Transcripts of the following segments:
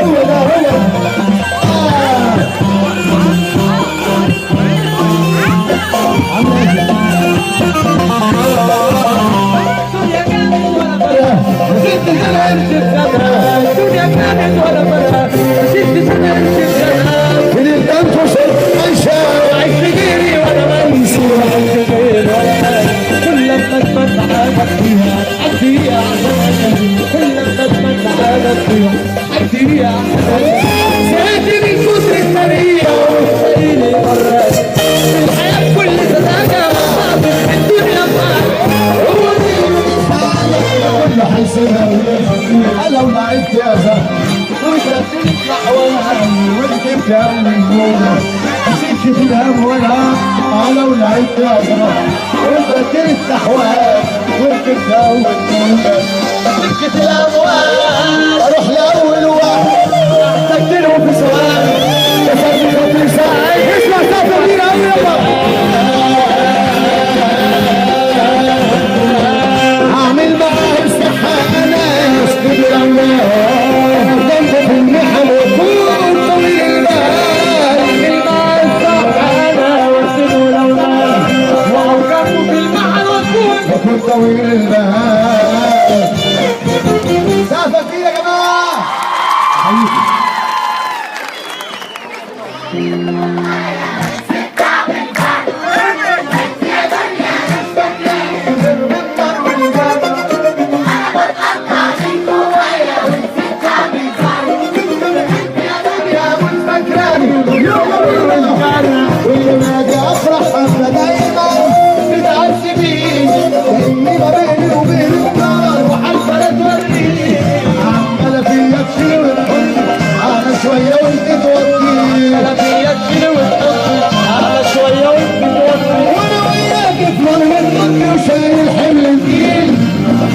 هو ده هو. الدنيا كانت ولا فرقة، ست سنة امشي بخدها، فضلت انفش العيشة وعيش غيري ولا منسي، وعيش غيري ولا منسي. كل لما اتمنى حاجة فيها عديها عشان، كل لما اتمنى حاجة فيها عديها عشان. زهقت من كتر الطريقة وتلاقيني مرات الحياة كل سذاجة، الدنيا معاك. هو دي اللي كله هيسيبها ويمشي. لو لعبت يا زهر وشدني الاحوال وركبت اول الموجه مسكت الاموال. لو لعبت يا زهر وبدلت الاحوال وركبت اول الموجه مسكت الاموال. اروح لاول واحد احتجت له في سؤال كسرني خاطري ساعة. اسمع سقفه كبيرة قوي يلا. اعمل معاه الصح انا اشتري الله جنبه في المحن وكون طويل البال. اعمل معاه الصح انا واسيبه لو مات، واوقفه في المحن واكون طويل البال. سقفه كبيرة يا جماعة. واللي ما اجي افرح انا دايما بتعذبيني، اني ما بيني وبينك نار وحالفه لا توريني، عماله فيا تشيل وتحطي على شوية وانت توطي، انا فيا تشيل وتحطي على شوية وانت توطي. وانا وياك في مرمى وشايل حمل تقيل.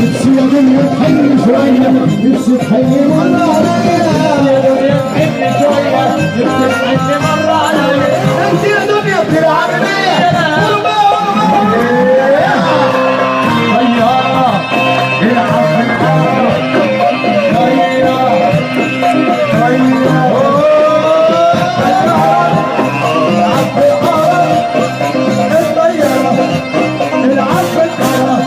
نفسي يا دنيا تحن شوية، نفسي تحن مرة عليا. يا دنيا تحن شوية، نفسي تحن مرة عليا. انت يا دنيا بتلعبي بيا. قولوا بقى قولوا بقى. هيا العب في الحارة، هيا هيا العب في الحارة، الطيارة العب في الحارة.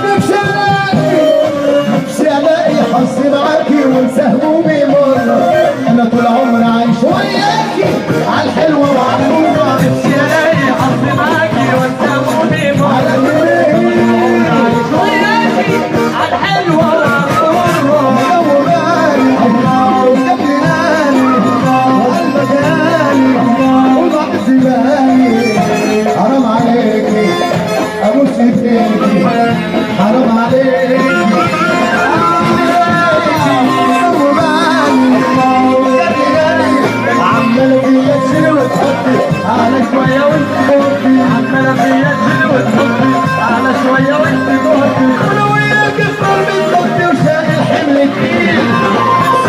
نفسي الاقي، نفسي الاقي حظي معاكي وانسى همومي مرة. انا طول عمري عايش وياكي على الحلوة وعلى المرة. نفسي الاقي حظي معاكي وانسى همومي مرة، على الجميل عايش وياكي على الحلوة وعلى المرة. يوماني قدام ليالي وقلبك غالي وضعت بالي. حرام عليكي ابوس ايديكي، حرام عليكي. عمالة فيا تشيل وتحطي على شوية وانت توطي، عمالة فيا تشيل وتحطي على شوية وانت توطي. انا وياك في قلبي الضغط وشايل حمل تقيل.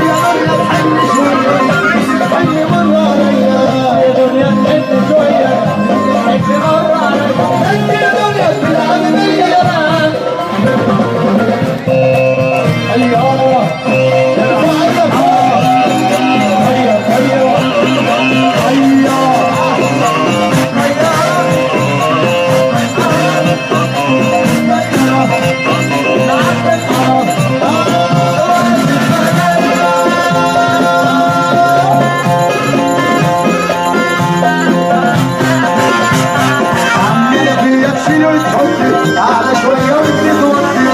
يا دنيا تحن شوية، نفسي تحن مرة عليا. يا دنيا تحن شوية، نفسي تحن مرة عليا. انت يا دنيا بتلعبي بيا. هيا ارفع ايدك فوق. هيا هيا هيا عمالة فيا تشيل وتحطي على شوية وانت توطي،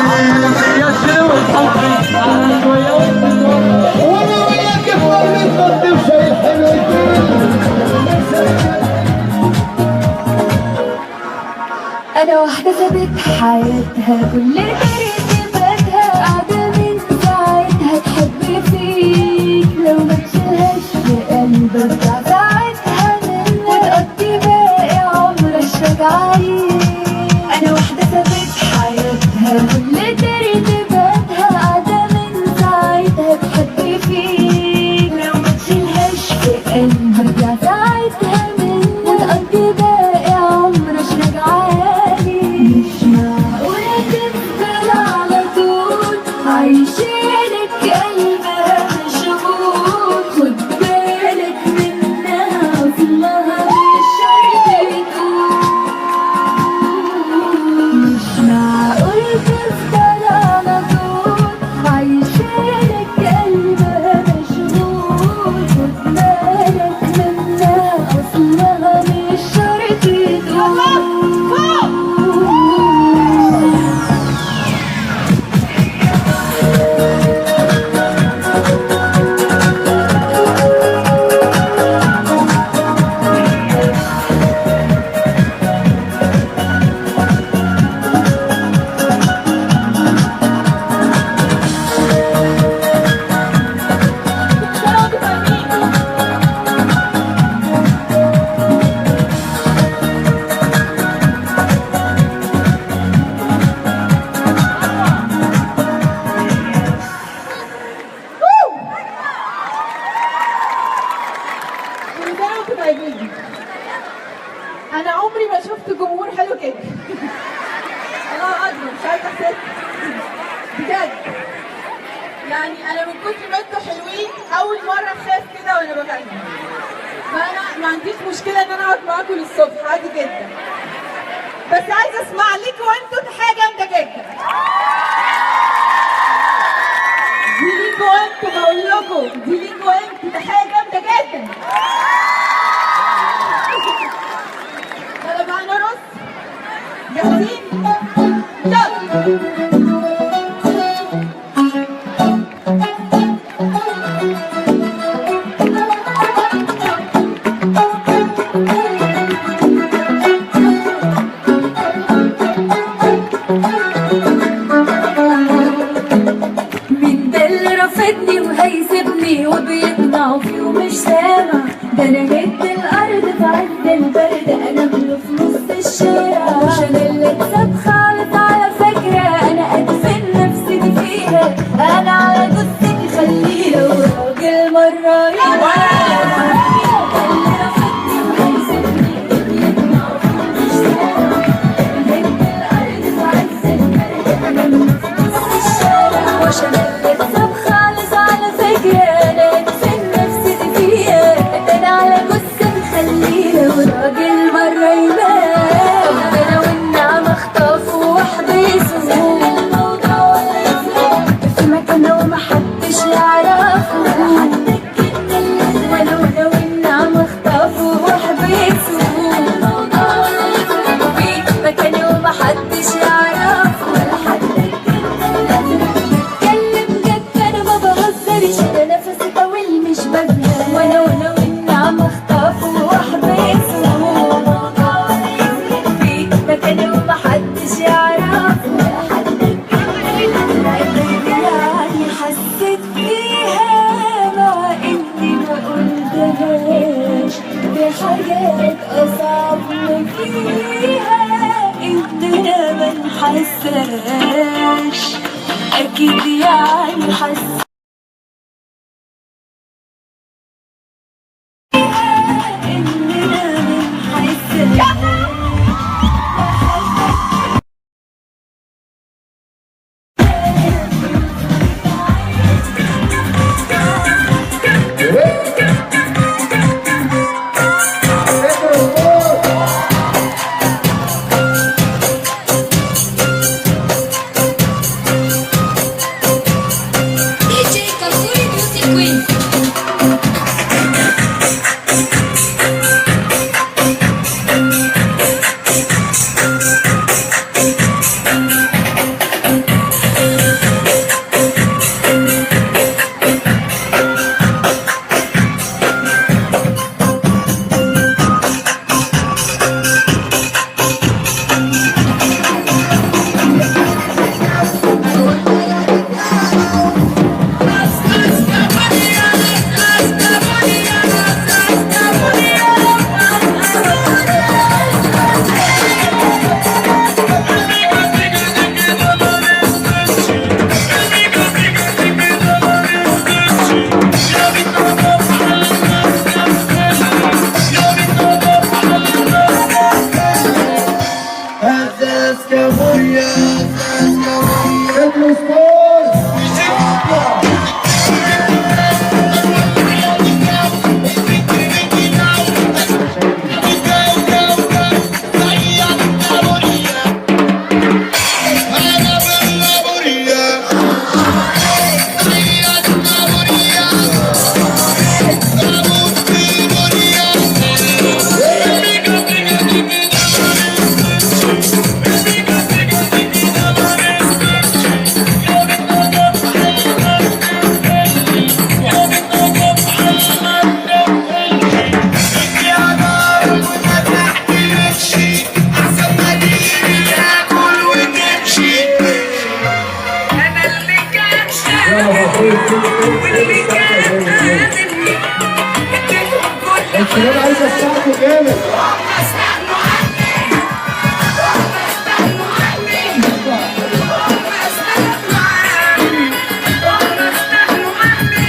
فيا تشيل وتحطي على شوية وانت توطي. وانا وياك في قلبي الضغط وشايل حمل تقيل. أنا واحدة سابت حياتها كل طريق فاتها. بجد يعني انا من كتر ما انتوا حلوين اول مرة اخاف كده وانا بغني، فانا ما عنديش مشكلة ان انا اقعد معاكم للصبح عادي جدا، بس عايزه اسمع لكم انتوا حاجة جامدة جدا. دي ليكوا انتوا، بقول لكم دي ليكوا انتوا، ده حاجة جامدة جدا. يلا بقى نرقص، جاهزين؟ يلا. مين ده اللي رافضني وهيسيبني وبيقنعوا فيه ومش سامع؟ ده انا جيت الارض في عز البرد، انا منه في نص الشارع، مش انا اللي اتساب خالص على فكرة، انا ادفن نفسي دي فيها، انا على جثتي خليها وراجل مرة يبقى. اللي رافضني وهيسيبني وبيقنعوا فيه ومش سامع، ده انا جيت الارض في عز البرد، انا منه في نص الشارع، مش انا اللي اتساب خالص على فكرة، انا ادفن نفسي دي فيها، ده انا على جثة مخليها وراجل مرة يبان. انا والنعمة اخطفوا واحبسوا الموضوع ولا يفرق في مكانه ومحدش يعرفه، حتى الجن اللي وانا والنعمة اخطفوا واحبسوا الموضوع ولا يفرق في مكانه ومحدش يعرفه، ولا حتى الجن اللي بتكلم جد انا ما بهزرش، انا نفسي طويل مش بزهق، وانا والنعمة اخطفوا واحبسوا الموضوع ولا يفرق في مكانه ومحدش يعرفه، ولا حتى الجن يعني حسيت فيها مع اني ما قلتهاش، في حاجات اصعب ما فيها اننا ما نحسهاش، اكيد يعني حسيت اننا ما نحسهاش. DJ Kazuri Music Queen. ادوا score. انا اللي كان شايف واللي كان قادمني اديتهم كل الشباب عايز اسمعكم جامد. استغنوا عني، استغنوا عني، استغنوا عني، استغنوا عني.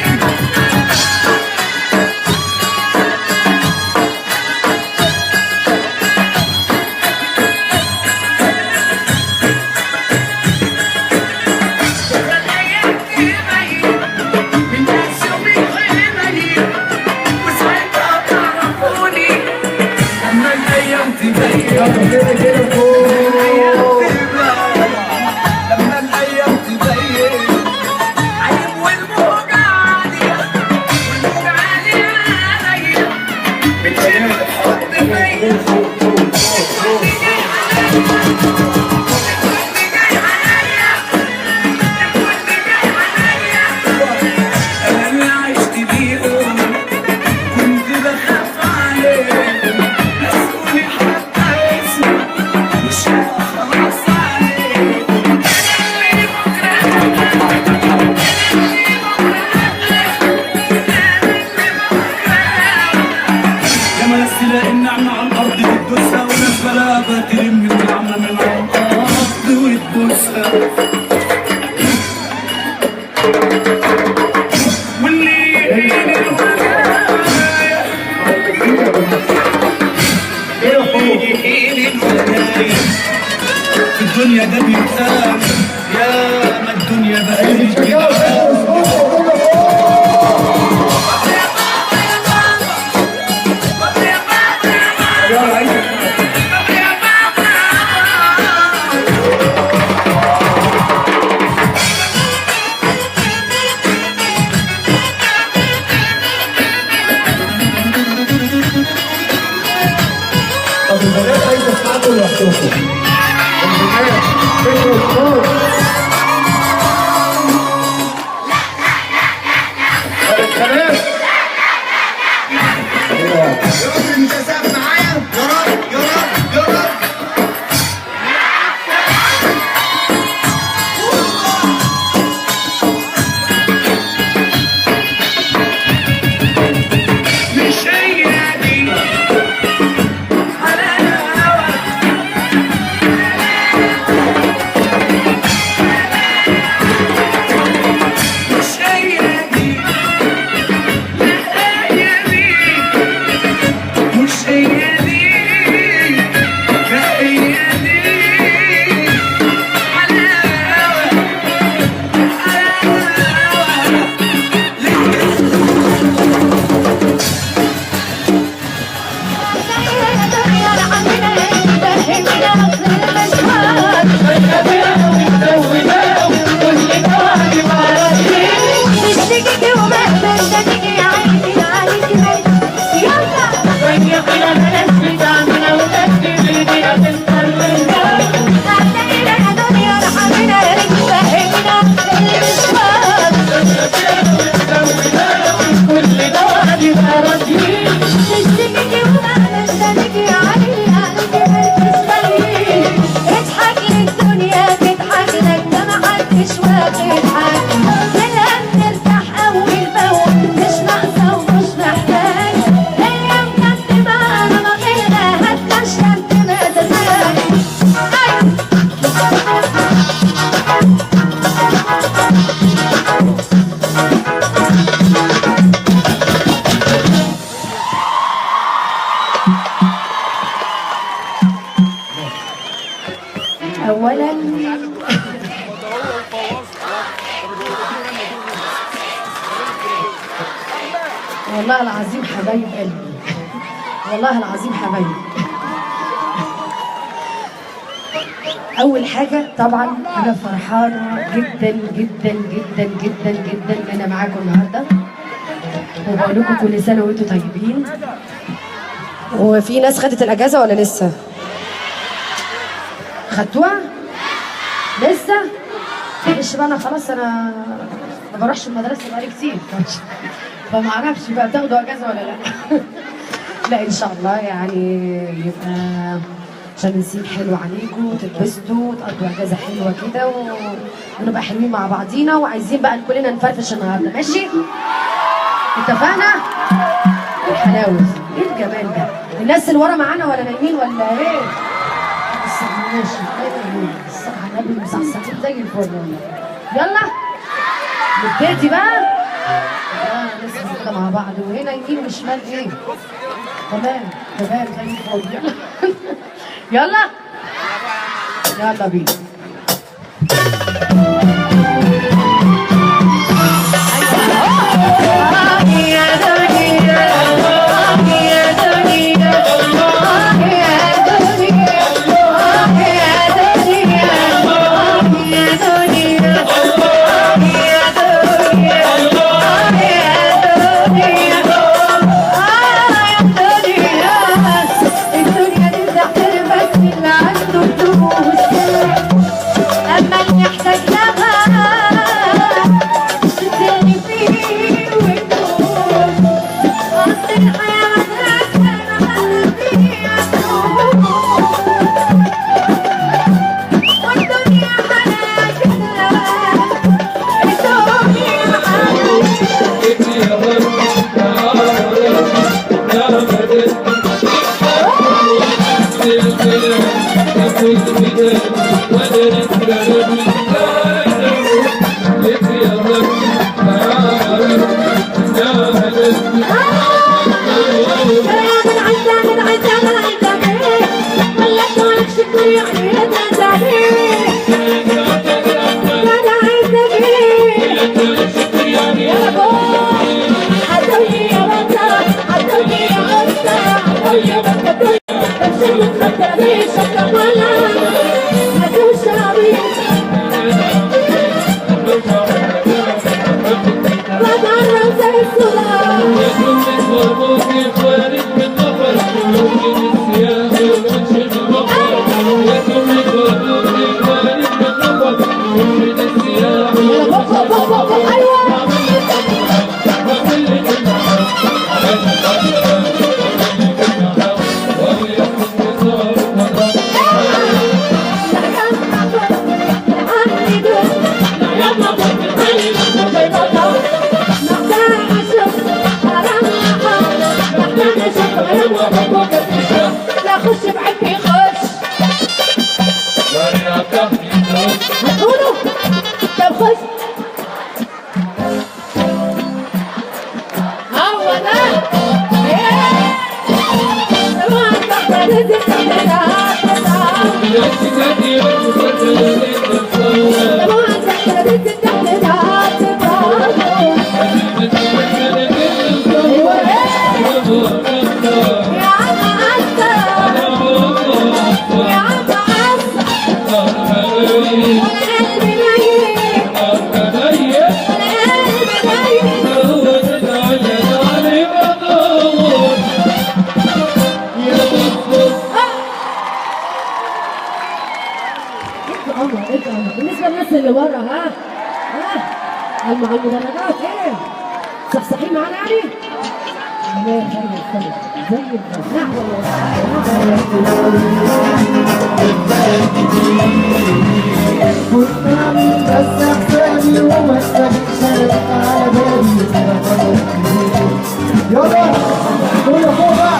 شجعوا وكله طب البنات عايزه اسمعكم لوحدكم. البنات فكرة الصوت. طب البنات يا رب انت سقف معايا، يا رب يا رب يا رب. مش هي دي حلاوة، مش هي دي، لا هي دي، مش هي دي، لا هي دي حلاوة، حلاوة. اضحك للدنيا تضحك لك، ده محدش واخد حق. بالهم نرتاح اول باول، مش ناقصه ومش محتاج. ايام كانت بقى انا غيرها هتمشى بمزاجك. اولا والله العظيم حبايب قلبي، والله العظيم حبايب. اول حاجة طبعا انا فرحانة جدا جدا جدا جدا جدا ان انا معاكم النهارده، وبقول لكم كل سنة وانتم طيبين. وفي ناس خدت الاجازة ولا لسه؟ خدتوها؟ لسه؟ معلش بقى انا خلاص، انا ما بروحش المدرسة بقالي كتير، فما اعرفش بقى بتاخدوا اجازه ولا لا. لا ان شاء الله يعني يبقى عشان نسيب حلو عليكم وتتبسطوا وتقضوا اجازه حلوة كده ونبقى حلوين مع بعضينا. وعايزين بقى كلنا نفرفش النهارده، ماشي؟ اتفقنا؟ ايه الحلاوة دي؟ ايه الجمال ده؟ الناس اللي ورا معانا ولا نايمين ولا ايه؟ ماشي، الصحة على النبي مصحصحين زي الفل والله. يلا نبتدي بقى. نسمع كده مع بعض، وهنا يمين وشمال ايه؟ تمام تمام زي الفل. يلا يلا يلا بينا. يا دنيا يا دنيا يا دنيا يا دنيا يا دنيا يا دنيا يا دنيا. الدنيا دي بتحترم بس اللي عنده فلوس، اما اللي يحتاج لها لا خش بعدني خش هتقولوا طب خش هو ده بالنسبة للناس اللي ورا ها ها مع المدرجات ايه صحصحين معانا يعني؟ تمام زي الفل زي الفل. نعم كنت عامل بس حسابي وما استجبش على بالي. يلا كله فوق بقى.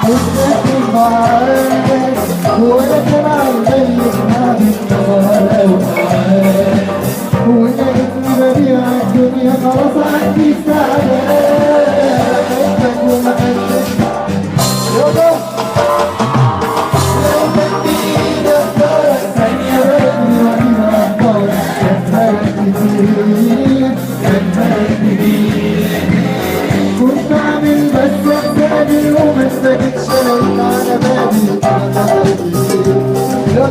كنت معاك ولا كان على بالي وانا جيت ببيع الدنيا خلاص عندي سعادة بحبك وما حدش. يلا لو كنت ايدي اختارك ثانية بدري وانا اختارك كان فرق كتير كان فرق كبير. كنت عامل بس حسابي وما استجبش على بالي. يلا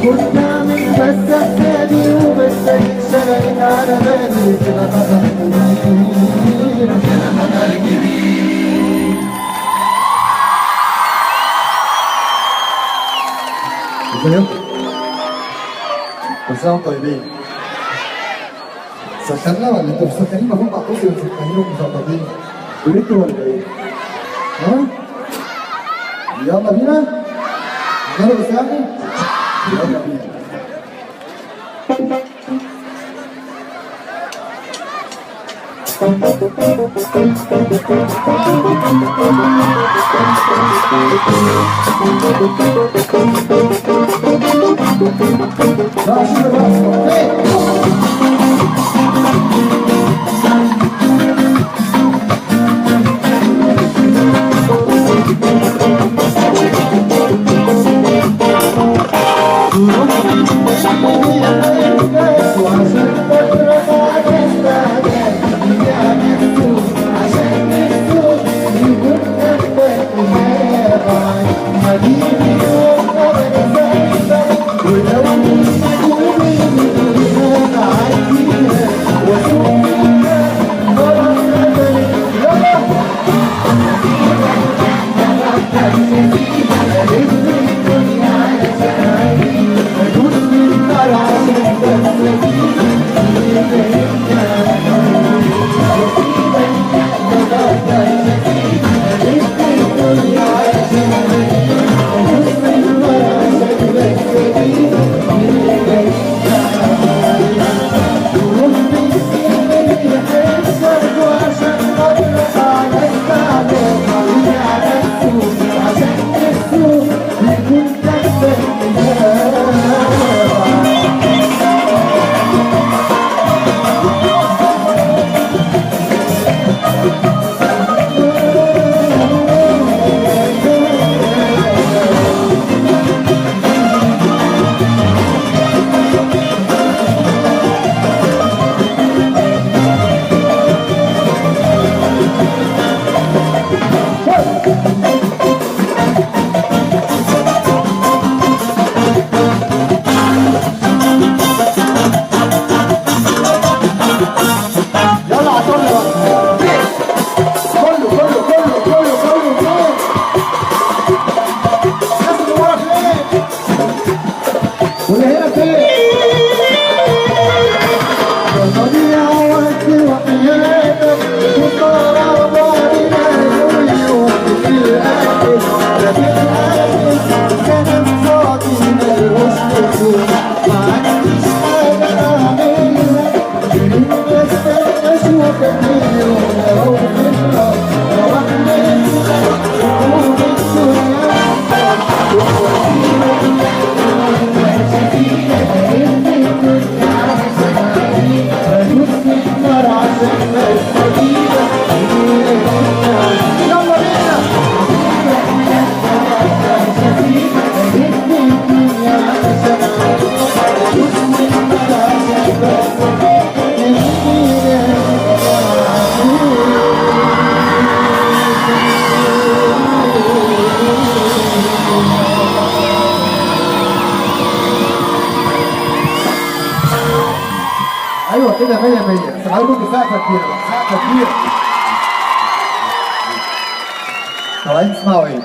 كنت عامل بس حسابي وما استنيتش الاقيك على بالي. كده خطر كبير كده خطر كبير. ازيكم؟ كل سنة وانتم طيبين. سخنا ولا انتوا مسخنين؟ المفروض معكوس مسخنين ومظبطين. ولدتوا ولا ايه؟ ها؟ يلا بينا؟ نرقص يعني؟ يلا بينا. لا شوف الرقص. ولو ده في الآخر كلام فاضي ملوش لزوم. ما عنديش حاجة أعملها غير إني أستنى أشوفك اليوم. لو في الأرض لو أحملها تكون الدنيا يلا بينا. ايوه كده 100 100. بس عايزكم سقفه كبيرة بقى، سقفه كبيرة. طب عايزين تسمعوا ايه؟